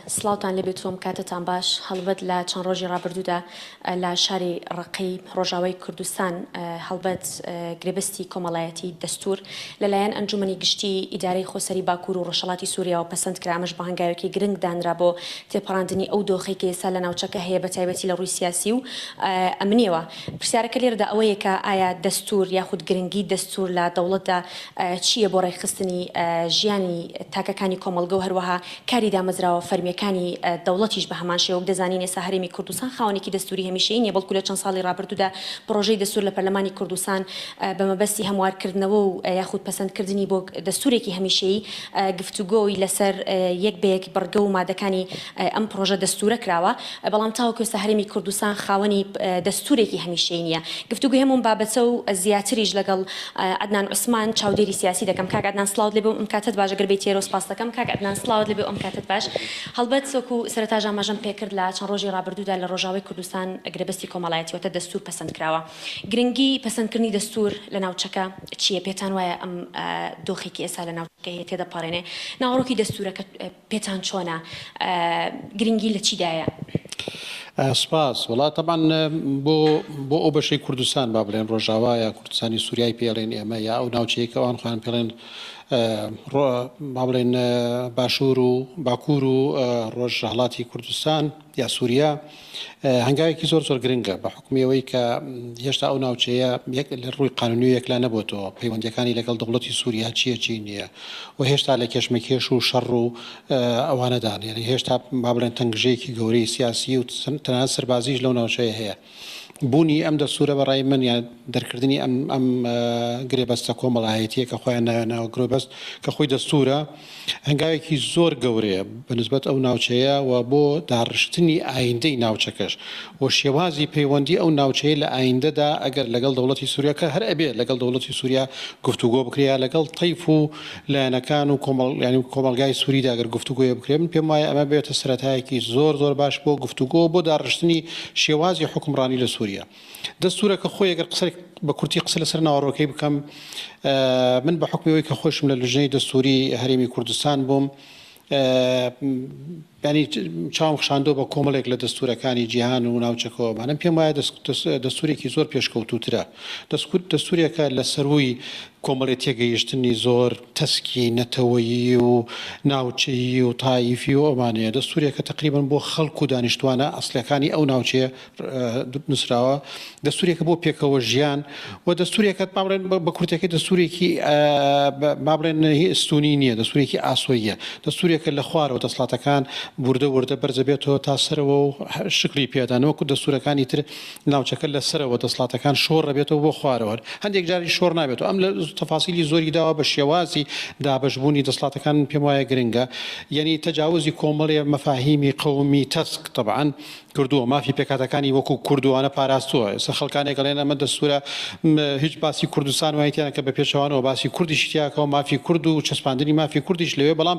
سڵاوتان لێبێت و ئەم کاتەتان باش. هەڵبەت لە چەند ڕۆژی ڕابردوودا لە شاری ڕەققەی ڕۆژاوای کوردستان هەڵبەت گرێبەستی کۆمەڵایەتی دەستوور لەلایەن ئەنجومەنی گشتی ئیدارەی خۆسەری باکوور و ڕۆژهەڵاتی سووریاوە پەسەند کرا، ئەمەش بە هەنگاوێکی گرنگ دانرا بۆ تێپەڕاندنی ئەو دۆخەی کە ئێستا لە ناوچەکە هەیە بەتایبەتی لە ڕووی سیاسی و ئەمنییەوە. پرسیارەکە لێرەدا ئەوەیە کە ئایا دەستوور یاخود گرنگی دەستوور لە دەوڵەتدا چییە بۆ ڕێکخستنی ژیانی تاکەکانی کۆمەڵگە و هەروەها کاری دامەزراوە فەرمییەکانی دەوڵەتیش بە هەمان شێوە، وەک دەزانین ئێستا هەرێمی کوردستان خاوەنێکی دەستووری هەمیشەیی نییە، بەڵکو لە چەند ساڵی ڕابردوودا پڕۆژەی دەستوور لە پەرلەمانی کوردستان بە مەبەستی هەموارکردنەوە و یاخود پەسەندکردنی بۆ دەستوورێکی هەمیشەیی گفتوگۆی لەسەر یەک بە یەک بڕگە و مادەکانی ئەم پڕۆژە دەستوورە کراوە، بەڵام تاوەکو ئێستا هەرێمی کوردستان خاوەنی دەستوورێکی هەمیشەیی نییە. گفتوگۆی هەموو بابەتە و زیاتریش لەگەڵ عەدنان عوسمان چاودێری سیاسی دەکەم. کاک عەدنان سڵاوت لێبێ و ئەم کاتەت باش ئەگەر بێیت ئێرەوە سپاست دەکەم. کاک عەدنان سڵاوت لێبێ و ئەم کاتەت باش. هەڵبەت وەکو سەرەتاش ئاماژەم پێکرد لە چەند ڕۆژی ڕابردوودا لە ڕۆژاوای کوردستان گرێبەستی کۆمەڵایەتی واتە دەستوور پەسەند کراوە. گرنگی پەسەندکردنی دەستوور لە ناوچەکە چییە؟ پێتان وایە ئەم دۆخێکی ئێستا لە ناوچەکە هەیە تێدەپەڕێنێ؟ ناوەڕۆکی دەستوورەکە پێتان چۆنە؟ گرنگی لە چیدایە؟ سپاس. وەڵا تەبعەن بۆ بۆ ئەو بەشەی کوردستان با بڵێن ڕۆژاوا یا کوردستانی سووریای پێڵێن ئێمە یا ئەو ناوچەیە کە ئەوان خۆیان پێڵێن با بڵێن باشوور و باکوور و ڕۆژهەڵاتی کوردستان یا سووریا هەنگاوێکی زۆر زۆر گرنگە بە حوکمی ئەوەی کە هێشتا ئەو ناوچەیە یەک لە ڕووی قانونی یەکلا نەبووەتەوە پەیوەندیەکانی لەگەڵ دەوڵەتی سووریا چییە چی نییە و هێشتا لە کێشمەکێش و شەڕ و ئەوانەدان یعنی هێشتا با بڵێن تەنگژەیەکی گەورەی سیاسی و تەنانەت سەربازیش لەو ناوچەیە هەیە. بوونی ئەم دەستوورە بە ڕای من یان دەرکردنی ئەم ئەم گرێبەستە کۆمەڵایەتییە کە خۆیان ناویان ناوە گرێبەست کە خۆی دەستوورە هەنگاوێکی زۆر گەورەیە بە نسبەت ئەو ناوچەیە و بۆ داڕشتنی ئایندەی ناوچەکەش و شێوازی پەیوەندی ئەو ناوچەیە لە ئایندەدا ئەگەر لەگەڵ دەوڵەتی سووریا کە هەر ئەبێ لەگەڵ دەوڵەتی سووریا گفتوگۆ بکرێ یا لەگەڵ تەیف و لایەنەکان و کۆمەڵ یانی کۆمەڵگای سووریدا گەر گفتوگۆیە بکرێ من پێم وایە ئەمە بێتە سەرەتایەکی زۆر زۆر باش بۆ گفتوگۆ بۆ داڕشتنی شێوازی حوکمڕانی لە سووریا. دەستوورەکە خۆی ئەگەر قسەێک بە کورتی قسە لەسەر ناوەڕۆکەی بکەم من بە حوکمی ئەوەی کە خۆشم لە لوجنەی دەستووری هەرێمی کوردستان بووم یانی چاوم خشاندووە بە کۆمەڵێک لە دەستوورەکانی جیهان و ناوچەکەوە ئەمانە پێم وایە دەستوورێکی زۆر پێشکەوتووترە دەستوورێکە لە سەرووی کۆمەڵێ تێگەیشتنی زۆر تەسکی نەتەوەیی و ناوچەیی و تایفی و ئەمانەیە دەستوورێکە تەقریبەن بۆ خەڵک و دانیشتوانە ئەسڵیەکانی ئەو ناوچەیە نووسراوە، دەستوورێکە بۆ پێکەوە ژیان و دەستوورێکە با بڵێن بە کورتەکەی دەستوورێکی با بڵێن ستوونی نییە، دەستوورێکی ئاسۆییە، دەستوورێکە لە خوارەوە دەسەڵاتەکان وردە وردە بەرزەبێتەوە تا سەرەوە و شکلی پێدان وەکو دەستوورەکانی تر ناوچەکە لە سەرەوە دەسەڵاتەکان شۆڕ ئەبێتەوە بۆ خوارەوە هەندێک جاریش شۆڕ نابێتەوە ئەم لە تەفاسیلی زۆری داوە بە شێوازی دابەشبوونی دەسەڵاتەکان من پێم وایە گرنگە یەنی تەجاوزی کۆمەڵێ مەفاهیمی قەومی تەسک تەبعەن کردووە، مافی پێکهاتەکانی وەکو کورد و ئەوانە پاراستووە، ئێستا خەڵکانێک ئەڵێن ئەمە دەستوورە هیچ باسی کوردستان وای تیا نەکە، بە پێچەوانەوە باسی کوردیشی تیا کەوە، مافی کورد و چەسپاندنی مافی کوردیش لەوێ، بەڵام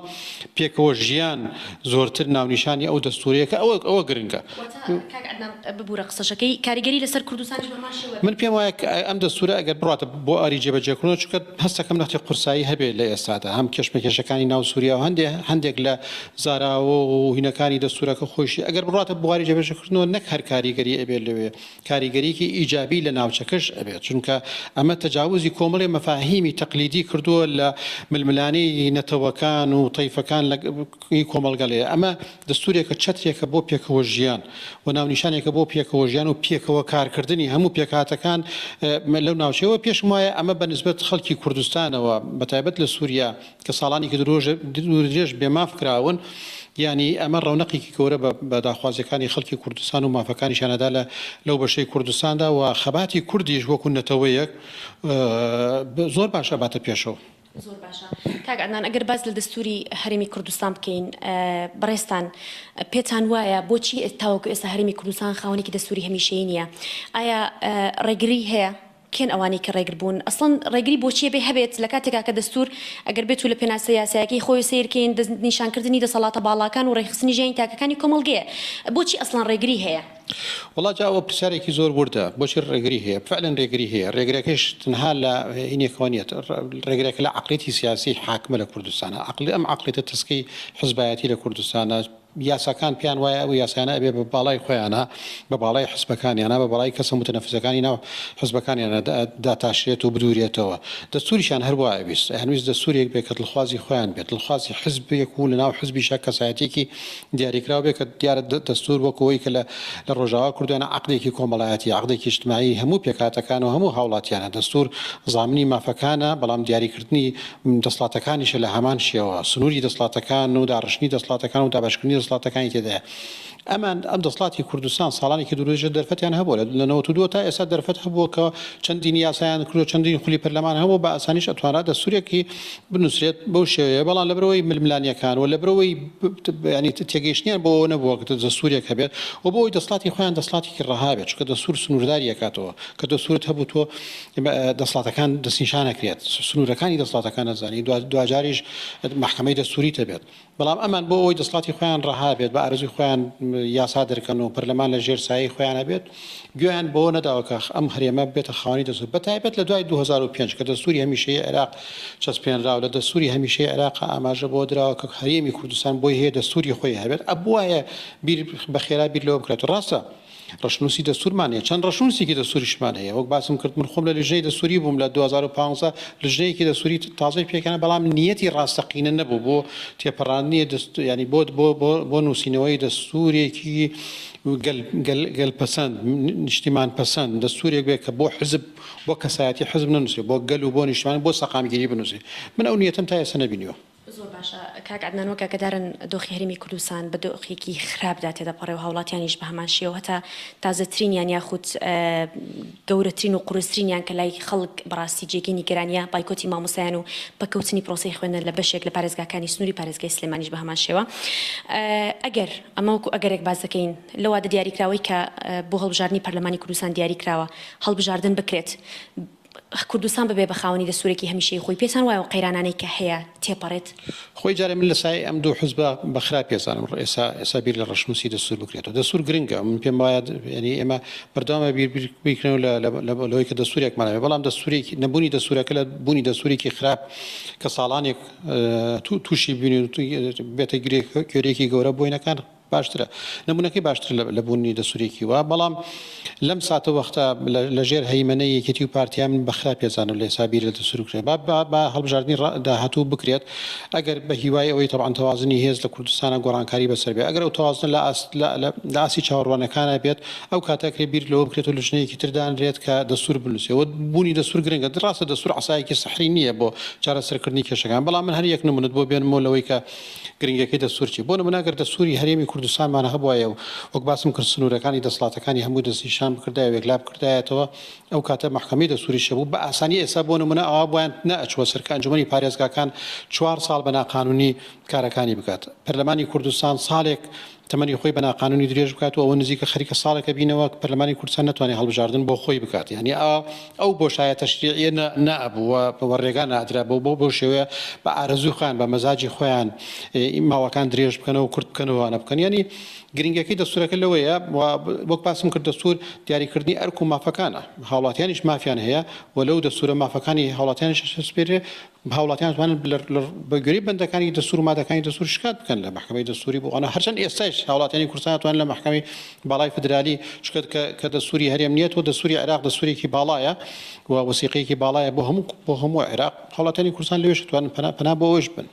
پێکەوە ژیان زۆرتر ناونیشانی ئەو دەستوورەیە کە ئەوە ئەوە گرنگە. واتە کاک عەدنان ببورە قسەشەکەی کاریگەری لەسەر کوردستانیش بە هەمان شێوە من پێم وایە ئەم دەستوورە ئەگەر بڕواتە بۆ ئاری جێبەجێکردنەوە چونکە هەستەکەم نەختێ قورسایی هەبێ لە ئێستادا هەم کێشمەکێشەکانی ناو سووریا و هەندێ هەندێک لە زاراوە و هینەکانی دەستوورەکە خۆیشی ئەگەر بڕواتە بواری جێبەجێکردنەوە نەک هەر کاریگەری ئەبێت لەوێ، کاریگەریی ئیجابی لە ناوچەکەش ئەبێت، چونکە ئەمە تەجاوزی کۆمەڵێ مەفاهیمی تەقلیدی کردووە لە ململانێی نەتەوەکان و تەیفەکان لە ی کۆمەڵگە لێ. ئەمە دەستوورێکە چەترێکە بۆ پێکەوە ژیان و ناونیشانێکە بۆ پێکەوە ژیان و پێکەوە کارکردنی هەموو پێکهاتەکان لەو ناوچەیەوە. پێشم وایە ئەمە بە نیسبەت خەڵکی کوردستانەوە بەتایبەت لە سووریا، کە ساڵانێکی دوورودرێژ بێ ماف کراون، یانی ئەمە ڕەونەقێکی گەورە بە داخوازیەکانی خەڵکی کوردستان و مافەکانیشیان ئەدا لە لەو بەشەی کوردستاندا و خەباتی کوردیش وەکو نەتەوەیەک زۆر باش ئەباتە پێشەوە. زۆر باشە کاک عەدنان ئەگەر باس لە دەستوری هەرێمی کوردستان بکەین بەڕێزتان پێتان وایە بۆچی تاوەکو ئێستا هەرێمی کوردستان خاوەنێکی دەستوری هەمیشەیی نییە؟ ئایا ڕێگری هەیە؟ کێن ئەوانەی کە ڕێگر بوون؟ ئەسڵەن ڕێگری بۆچی ئەبێ هەبێت لە کاتێکا کە دەستوور ئەگەر بێتو لە پێناسە یاسایەکەی خۆی سەیر کەین دەستنیشانکردنی دەسەڵاتە باڵاکان و ڕێکخستنی ژیانی تاکەکانی کۆمەڵگەیە بۆچی ئەسڵەن ڕێگری هەیە؟ وەڵا جا ئەوە پرسیارێکی زۆر وردە بۆچی ڕێگری هەیە فعلەن ڕێگری هەیە ڕێگرەکەیش تەنها لە هینێکەوە نییە ڕێگرەکە لە عەقڵیەتی سیاسی حاکمە لە کوردستانە عەقڵی ئەم عەقڵیەتە تەسکەی حزبایەتی لە کوردستانە. یاساکان پێیان وایە ئەو یاسایانە ئەبێ بە باڵای خۆیانا، بە باڵای حزبەکانیانا، بە باڵای کەسە موتەنەفزەکانی ناو حزبەکانیانا داتاشرێت و بدوورێتەوە. دەستووریشیان هەر وا ئەویست. ئەیانویست دەستوورێک بێ کە دڵخوازی خۆیان بێت، دڵخوازی حزبێک و لە ناو حزبیشا کەسایەتییەکی دیاریکراو بێ کە دیارە دەستوور وەک ئەوەی کە لە لە ڕۆژاوا کردوویانە عەقدێکی کۆمەڵایەتی، عەقدێکی ئیجتماعی هەموو پێکهاتەکان و هەموو هاوڵاتیانە. دەستوور زامنی مافەکانە، بەڵام دیاریکردنی دەسڵاتەکانیشە لە هەمان شێوە سنووری دەسڵاتەکان و داڕشتنی دەسڵاتەکان و دابەشکردنی دەسڵاتەکانی تێدایە. ئەمان ئەم دەسڵاتی کوردستان ساڵانێکی دوورودرێژە دەرفەتیان هەبووە لە 92 تا ئێستا دەرفەت هەبووە کە چەندین یاسایان کردووە چەندین خولی پەرلەمان هەبووە بە ئاسانیش ئەتوانرا دەستوورێکی بنووسرێت بەو شێوەیە بەڵام لەبەرئەوەی ململانییەکان و لەبەرئەوەی یانی تێگەیشتنیان بۆ ئەوە نەبووە کە دەستوورێک هەبێت و بۆ ئەوەی دەسڵاتی خۆیان دەسڵاتێکی ڕەها بێت چونکە دەستوور سنوورداری ئەکاتەوە کە دەستوورت هەبوو تۆ دەسڵاتەکان دەستنیشان ئەکرێت، سنوورەکانی دەسڵاتەکان ئەزانی، دواجاریش مەحکەمەی دەستووریت هەبێت. بەڵام ئەمان بۆ ئەوەی دەسڵاتی خۆیان ڕەها بێت، بە ئارەزووی خۆیان یاسا دەرکەن و پەرلەمان لە ژێر سایەی خۆیانا بێت، گوێیان بەوە نەداوە کە ئەم هەرێمە ببێتە خاوەنی دەستوور. بە تایبەت لە دوای 2005 کە دەستووری هەمیشەیی عێراق چەسپێنرا و لە دەستووری هەمیشەیی عێراق ئاماژە بەوە دراوە کە هەرێمی کوردستان بۆی هەیە دەستووری خۆی هەبێت، ئەبوایە بیر بە خێرا بیر لەوە بکرێتەوە. ڕاستە ڕەشنووسی دەستوورمان هەیە، چەند ڕەشنووسێکی دەستووریشمان هەیە، وەک باسم کرد من خۆم لە لیژنەی دەستووری بووم لە 2015 لیژنەیەکی دەستووری تازەی پێکهێنا، بەڵام نیەتی ڕاستەقینە نەبوو بۆ تێپەڕاندنی دەست یانی بۆ بۆ بۆ بۆ نووسینەوەی دەستوورێکی گەل گەل گەل پەسەند نیشتیمان پەسەند دەستوورێک بێ کە بۆ حزب بۆ کەسایەتی حزب نەنووسرێ بۆ گەل و بۆ نیشتمان بۆ سەقامگیری بنووسرێ من ئەو نیەتەم تا ئێستا نەبینیوە. زۆر باشە کاک عەدنان وەک ئاگادارن دۆخی هەرێمی کوردستان بە دۆخێکی خراپدا تێدەپەڕێ و هاوڵاتیانیش بە هەمان شێوە هەتا تازەترینیان یاخود گەورەترین و قورسترینیان کە لای خەڵک بەڕاستی جێگەی نیگەرانیە بایکۆتی مامۆستایان و پەکەوتنی پرۆسەی خوێندن لە بەشێک لە پارێزگاکانی سنووری پارێزگای سلێمانیش بە هەمان شێوە ئەگەر ئەمە وەکو ئەگەرێک باس دەکەین لە وادە دیاریکراوەی کە بۆ هەڵبژاردنی پەرلەمانی کوردستان دیاریکراوە هەڵبژاردن بکرێت کوردستان ببێ بە خاوەنی دەستوورێکی هەمیشەیی خۆی، پێتان وایە ئەو قەیرانانەی کە هەیە تێپەڕێت؟ خۆی جارێ من لە سایەی ئەم دوو حزبە بە خراپی ئەزانم ئێسا ئێسا بیر لە ڕەشنووسی دەستوور بکرێتەوە. دەستوور گرنگە من پێم وایە یانی ئێمە بەردەوام ئەبێ بیر بیر بیرکەینەوە لە لە لەوەی کە دەستوورێکمان هەبێ بەڵام دەستوورێکی نەبوونی دەستوورەکە لە بوونی دەستوورێکی خراپ کە ساڵانێک تووشی بین و بێتە گرێ کوێرێکی گەورە بۆینەکان باشترە نمونەکەی باشترە لە بوونی دەستورێکی وا بەڵام لەم ساتە وەختە لە ژێر هەیمەنەی یەکێتی و پارتیا من بە خراپ پێزانم لە ئێستا بیر لە دەستور بکرێت با با با هەڵبژاردنی داهاتوو بکرێت ئەگەر بە هیوای ئەوەی تەبعەن تەوازنی هێز لە کوردستانە گۆڕانکاری بەسەر بێ ئەگەر ئەو تەوازنە لە ئاست لە لە ئاستی چاوەڕوانەکانە بێت ئەو کاتە ئەکرێ بیر لەوە بکرێت و لجنەیەکی تر دانرێت کە دەستور بنووسێ و بوونی دەستور گرنگە ڕاستە دەستور عەسایەکی سحری نییە بۆ چارەسەرکردنی کێشەکان بەڵام من هەر یەک نمونەت بۆ بێنمەوە لەوەی کە گرنگیەکەی دەستور چیە؟ بۆ نمونە گەر دەستوری هەرێمی کوردستانمان هەبوایە و وەک باسم کرد سنورەکانی دەسڵاتەکانی هەموو دەستنیشان بکردایە و یەکلا بکردایەتەوە ئەو کاتە مەحکەمەی دەستوریش هەبوو بە ئاسانی ئێستا بۆ نمونە ئەوا بۆیان نەئەچووە سەر کە ئەنجومەنی پارێزگاکان چوار ساڵ بە ناقانونی کارەکانی بکات پەرلەمانی کوردستان ساڵێک تەمەنی خۆی بە ناقانونی درێژ بکات و ئەوە نزیکە خەریکە ساڵێکە بینەوە پەرلەمانی کوردستان نەتوانێت هەڵبژاردن بۆ خۆی بکات یانی ئەو بۆشایە تەشریعیە نەئەبوو و ڕێگا نادرا بۆ بۆ بەو شێوەیە بە ئارەزووی خۆیان بە مەزاجی خۆیان ماوەکان درێژ بکەنەوە کورت بکەنەوە وانە بکەن یانی گرنگەکەی دەستورەکە لەوەیە وەک باسم کرد دەستور دیاریکردنی ئەرک و مافەکانە هاوڵاتیانیش مافیان هەیە و لەو دەستورە مافەکانی هاوڵاتیانیش چەسپێنرێ هاوڵاتیان دەتوانن بە گوێرەی بەندەکانی دەستور و مادەکانی دەستور شکات بکەن لە مەحکەمەی دەستوری بۆ ئەوانە هەرچەند ئێستایش هاوڵاتیانی کوردستان دەتوانن لە مەحکەمەی باڵای فدرالی چونکە کە کە دەستوری هەرێم نییە تۆ دەستوری عێراق دەستورێکی باڵایە و وەسیقەیەکی باڵایە بۆ هەموو بۆ هەموو عێراق هاوڵاتیانی کوردستان لەوێش دەتوانن پەنا پەنا بۆ ئەوەیش ببەن.